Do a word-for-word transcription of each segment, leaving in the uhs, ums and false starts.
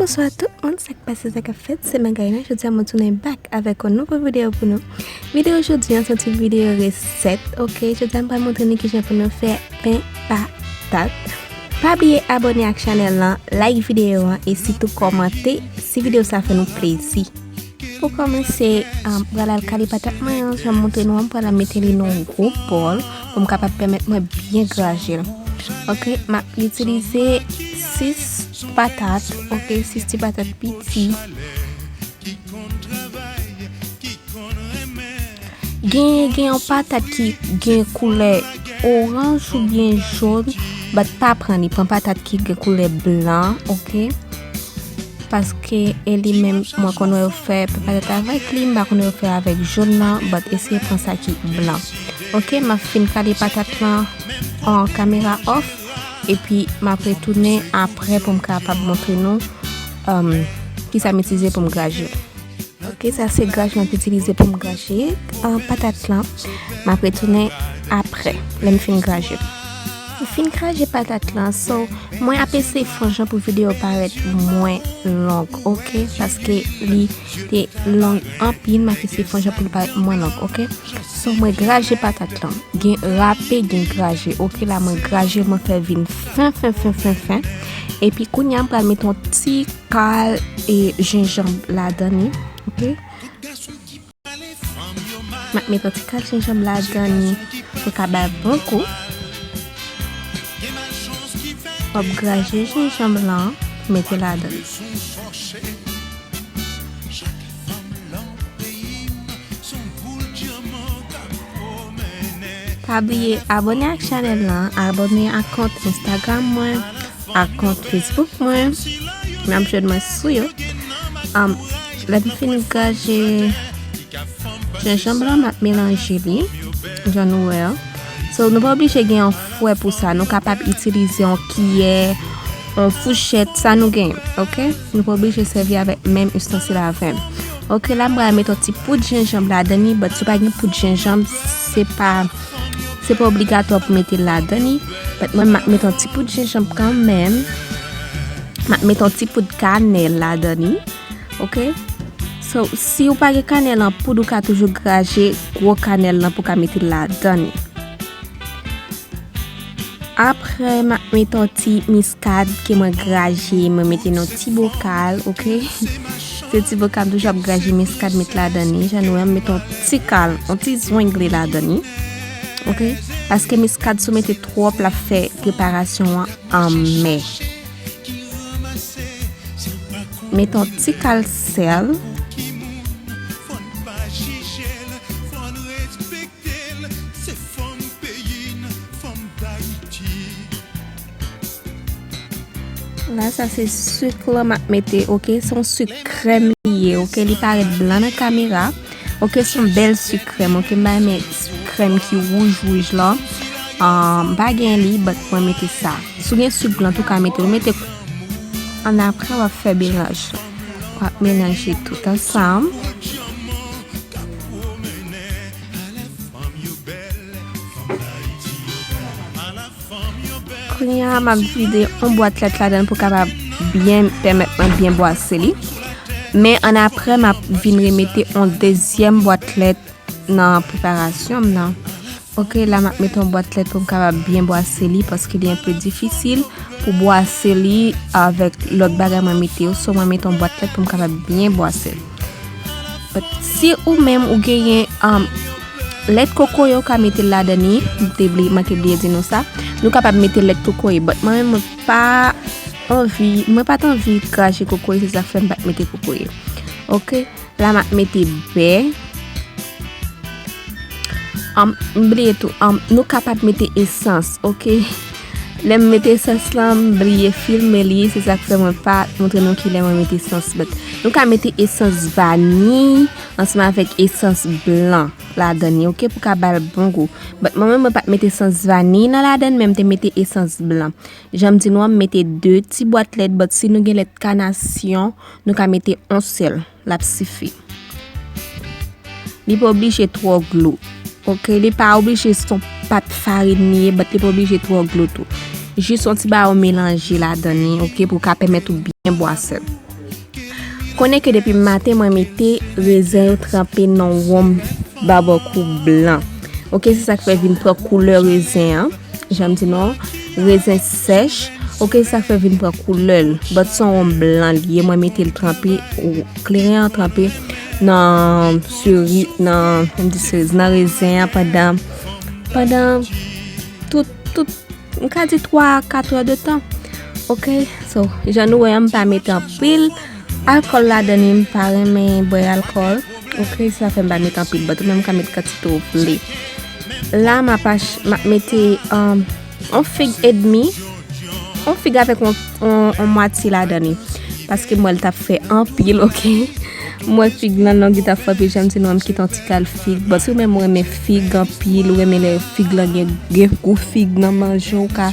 Bonswa tout moun, sa k pase, sa k ap fèt, se Magaï la. Jodi a mwen tounen back avèk yon nouvo videyo pou nou. Videyo jodi an se yon ti videyo resèt, oke? Jodi a m pral montre nou kijan pou nou fè pen patat. Pa bliye abòne ak chanèl lan, like videyo an e sitou kòmante si videyo sa fè nou plezi. Pou kòmanse, um, pral al kale patat mwen an, jan m montre nou an, m pral al mete li nan yon gwo bòl pou m kapab pèmèt mwen byen graje l. Oke, m ap itilize sis patat, oke, sis ti patat piti. Gen, gen yon patat ki gen koulè oranj oubyen jòn, but pa pran li, pran patat ki gen koulè blan, oke? Paske e li menm, mwen konn wè yo fè patat avèk li, m pa konn wè yo fè avèk jòn nan, but eseye pran sa ki blan. Oke, m ap fin kale patat lan an kamera off, epi m ap retounen apre pou m kapab montre nou, um, kisa m itilize pou m graje. Oke, sa se graj m ap itilize pou m graje, uh, patat lan. M ap retounen apre, lè m fin graje l. M fin graje patat lan, so, mwen ap eseye fè yon jan pou videyo parèt mwen long, oke? Paske li te long anpil, m ap eseye fè yon jan pou li parèt mwen long, oke? So, mwen graje patat lan. Gen rape, gen graje. Oke, la mwen graje, mwen fè vin fen, fen, fen, fen, fen. Epi kounye a, m pral mete yon ti kal e jenjanm ladan li. Oke? M ap mete yon ti kal jenjanm ladan li pou ka bay bon gou. W ap graje jenjanm lan, mete ladan li. Pa bliye abòne ak chanèl lan, abòne ak kont Instagram mwen, ak kont Facebook mwen. N ap jwenn mwen sou yo. Um, lè m fin graje jenjanm lan, m ap melanje li, jan nou wè an. So, nou pa oblije gen yon fwè pou sa. Nou kapab itilize yon kiyè, yon fouchèt, sa nou genyen, oke? Nou pa oblije sèvi avèk menm istansi la avè m. Oke, la m pral mete yon ti poud jenjanm ladan li, but si w pa gen poud jenjanm, se pa, se pa obligatwa pou mete l ladan li. But mwen, m ap mete yon ti poud jenjanm kanmenm. M ap mete yon ti poud kanèl ladan li. Oke? So, si w pa gen kanèl an poud, ou ka toujou graje gwo kanèl lan pou w ka mete l ladan li. Apre, m ap mete yon ti miskad ke mwen graje, mwen mete nan ti bokal, oke? Se ti bokal toujou ap graje miskad, met ladan li. Jan nou wè, m mete yon ti kal, yon ti zwengli ladan li, oke? Paske miskad, si w mete twòp, l ap fè preparasyon an anmè. Mete yon ti kal sèl. La, sa se sik lan m ap mete, oke? Se yon sik krèm li ye, oke? Li parèt blan nan kamera. Oke, se yon bèl sik krèm, oke? M pa renmen krèm ki wouj, wouj lan. Ah, m pa gen li, but mwen mete sa. Si w gen sik blan tou, w ka mete l. Ou mete, annapre, w ap fè melanj. W ap melanje tout ansanm. Kounye a, m ap vide yon bwat lèt ladan l pou kapab byen pèmèt mwen byen bwase li. Men annapre, m ap vin remete yon dezyèm bwat lèt nan preparasyon m nan. Oke, la m ap mete yon bwat lèt pou m kapab byen bwase li, paske li enpe difisil pou bwase li avèk lòt bagay mwen mete yo. So, mwen mete yon bwat lèt pou m kapab byen bwase l. But si ou menm ou genyen, um, lèt kokoye, ou ka mete l ladan li. M te bli-, manke bliye di nou sa. Nou kapab mete lèt kokoye, but mwen menm, mwen pa anvi, mwen pa t anvi krache kokoye, se sa k fè m pa t mete kokoye. Oke? La, m ap mete bè. Am, m bliye tou, am, nou kapab mete esans, oke? Lè m mete esans lan, m bliye filme li, se sa k fè mwen pa montre nou kilè mwen mete esans. But nou ka mete esans vaniy ansanm avèk esans blan ladan li, oke, pou ka ba l bon gou. But mwen menm, mwen pa t mete esans vaniy nan ladan, men m te mete esans blan. Jan m di nou an, m mete de ti bwat lèt, but si nou gen lèt kanasyon, nou ka mete yon sèl. L ap sifi. Li pa oblije twò glou. Oke, li pa oblije se yon pat farin li ye, but li pa oblije twò glou tou. Jis yon ti ba yon melanje ladan li, oke, pou ka pèmèt ou byen bwase l. Konnen ke depi maten mwen mete rezen yo tranpe nan wonm babakou blan. Ok, se sa k fè vin pran koulè rezen an. Jan m di nou, rezen sèch. Ok, se sa k fè vin pran koulè l. But se yon wonm blan li ye, mwen mete l tranpe, kleren an tranpe nan seri, nan, m di seri, nan rezen an pandan, pandan tout, tout, m ka di twa a kat è de tan. Ok, so, jan nou wè an, m pa mete anpil alkòl ladan li, m pa renmen bwè alkòl. Ok, sa fè m pa mete anpil, but ou menm ka mete kantite ou vle. La, m ap ach-, m ap mete, um, yon fig edmi, yon fig avèk yon, yon, yon mwatye ladan li. Paske m wè l t ap fè anpil, ok? M wè fig lan long, li t ap fè anpil, jan m di nou, m kite yon ti kal fig. But si ou menm ou renmen fig anpil, ou renmen lè fig lan gen, gen gou fig nan manje, ou ka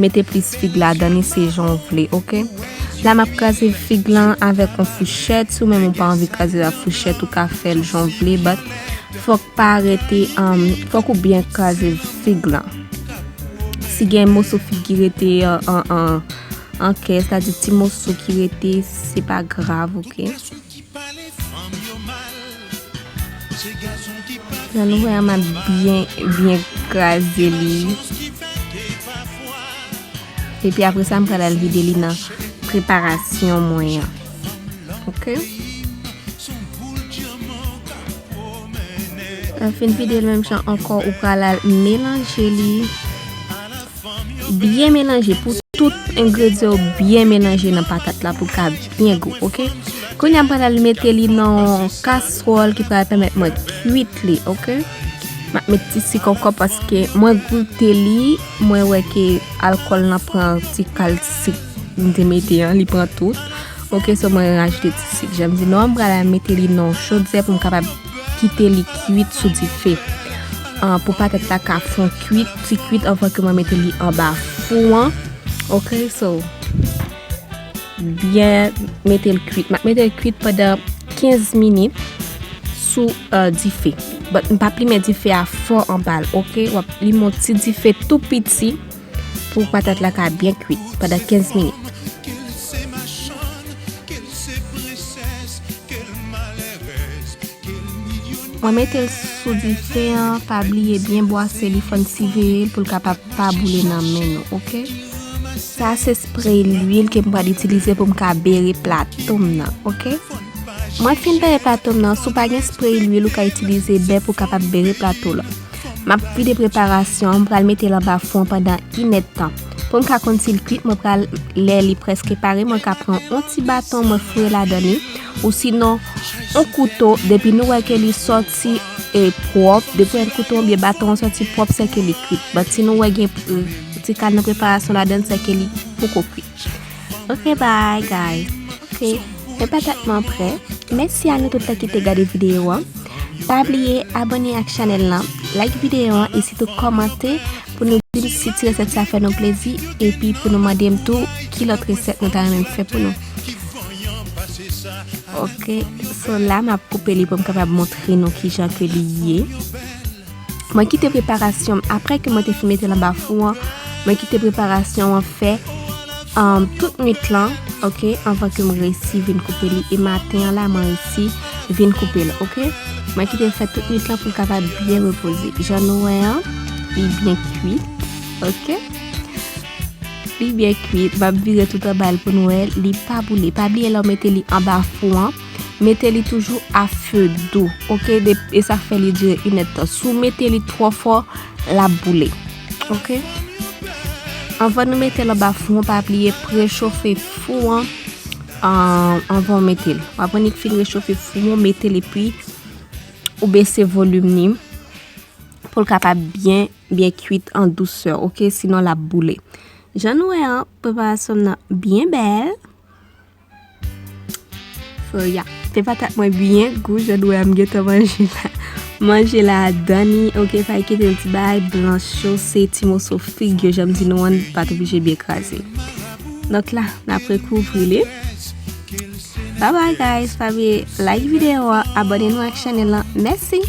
mete plis fig ladan li, se jan w vle, ok? La, m ap kraze fig lan avèk yon fouchèt. Si ou menm ou pa anvi kraze l ak fouchèt, ou ka fè l jan w vle, but fòk pa rete, um, fòk ou byen kraze fig lan. Si gen moso fig ki rete, uh, an, an, an kè, sètadi ti moso ki rete, se pa grav, ok? Jan nou wè an, m ap byen, byen kraze li. Epi apre sa, m pral al vide li nan preparasyon mwen an. Ok? Lè w fin vide l menm jan ankò, ou pral al melanje li. Byen melanje pou tout engredyan yo byen melanje nan patat la pou l ka byen gou, ok? Kounye a, m pral al mete li nan yon kaswòl ki pral pèmèt mwen kwit li, ok? M ap met ti sik ankò paske mwen goute li, mwen wè ke alkòl lan pran ti kal sik m te mete an, li pran tout. Ok, so mwen rajoute ti sik. Jan m di nou an, m pral al mete li nan yon chodyè pou m kapab kite li kwit sou dife. Ah, pou patat la ka fon kwit, ti kwit anvan ke mwen mete li anba fou an. Ok, so, byen mete l kwit. M ap mete l kwit pandan kenz minit sou, euh, dife. But m p ap limen dife a fò anba l, ok? W ap limen yon ti dife tou piti pou patat la ka byen kwit pandan kenz minit. Mwen mete l sou dife an, pa bliye byen bwase li, fò n siveye l pou l kapab pa boule nan men nou, ok? Sa se spray lwil ke m pral itilize pou m ka bere plato m nan, ok? Mwen fin bere plato m nan, si w pa gen spray lwil, ou ka itilize bè pou w kapab bere plato w lan. M ap vide preparasyon an, m pral mete l anba fou an pandan inèdtan. Pou m ka konn si l kwit, mwen pral, lè li prèske pare, mwen ka pran yon ti baton, mwen foure ladan li, ou sinon, yon kouto, depi nou wè ke li sòti, e, pwòp, depi w wè kouto oubyen baton an sòti pwòp, se ke li kwit. But si nou wè gen, e, ti kal nan preparasyon ladan, se ke li poko kwit. Ok, bye, guys. Ok, men patat mwen prè. Mèsi a nou tout la ki te gade videyo an. Pa bliye abòne ak chanèl lan, like videyo an e sitou kòmante pou nou di m si ti resèt sa fè nou plezi epi pou nou mande m tou ki lòt resèt nou ta renmen m fè pou nou. Ok, so la m ap koupe li pou m kapab montre nou kijan ke li ye. Mwen kite preparasyon, apre ke mwen te fin mete l anba fou an, mwen kite preparasyon an fè, um, tout nwit lan, ok, anvan ke mwen resi vin koupe li. E maten an la, mwen resi vin koupe l, ok. Mwen kite l fè tout nwit lan pou l kapab byen repoze. Jan nou wè an, li byen kwit, ok. Li byen kwit, m ap vire tout anba l pou nou wè, li pa boule. Pa bliye lè w mete li anba fou an, mete li toujou a fe dou, ok? De, e sa fè li dire inèdtan. Si w mete li twò fò, l ap boule, ok? Anvan nou mete l anba fou an, pa bliye prechofe fou an, an, anvan w mete l. W ap annik fin rechofe fou an, mete l epi ou bese volim li pou l kapab byen, byen kwit an dousè, ok? Sinon, l ap boule. Jan nou wè an, preparasyon m nan byen bèl. So, yeah. Te patat mwen byen gou, jan nou wè an, m gentan manje la. Manje ladan li, ok, pa kite l ti bay blanch yo, se ti moso fig yo, jan m di nou an, pa t oblije byen kraze. Donk la, n ap rekouvri li. Bye bye, guys. Pa bliye like videyo an, abòne nou ak chanèl lan. Mèsi.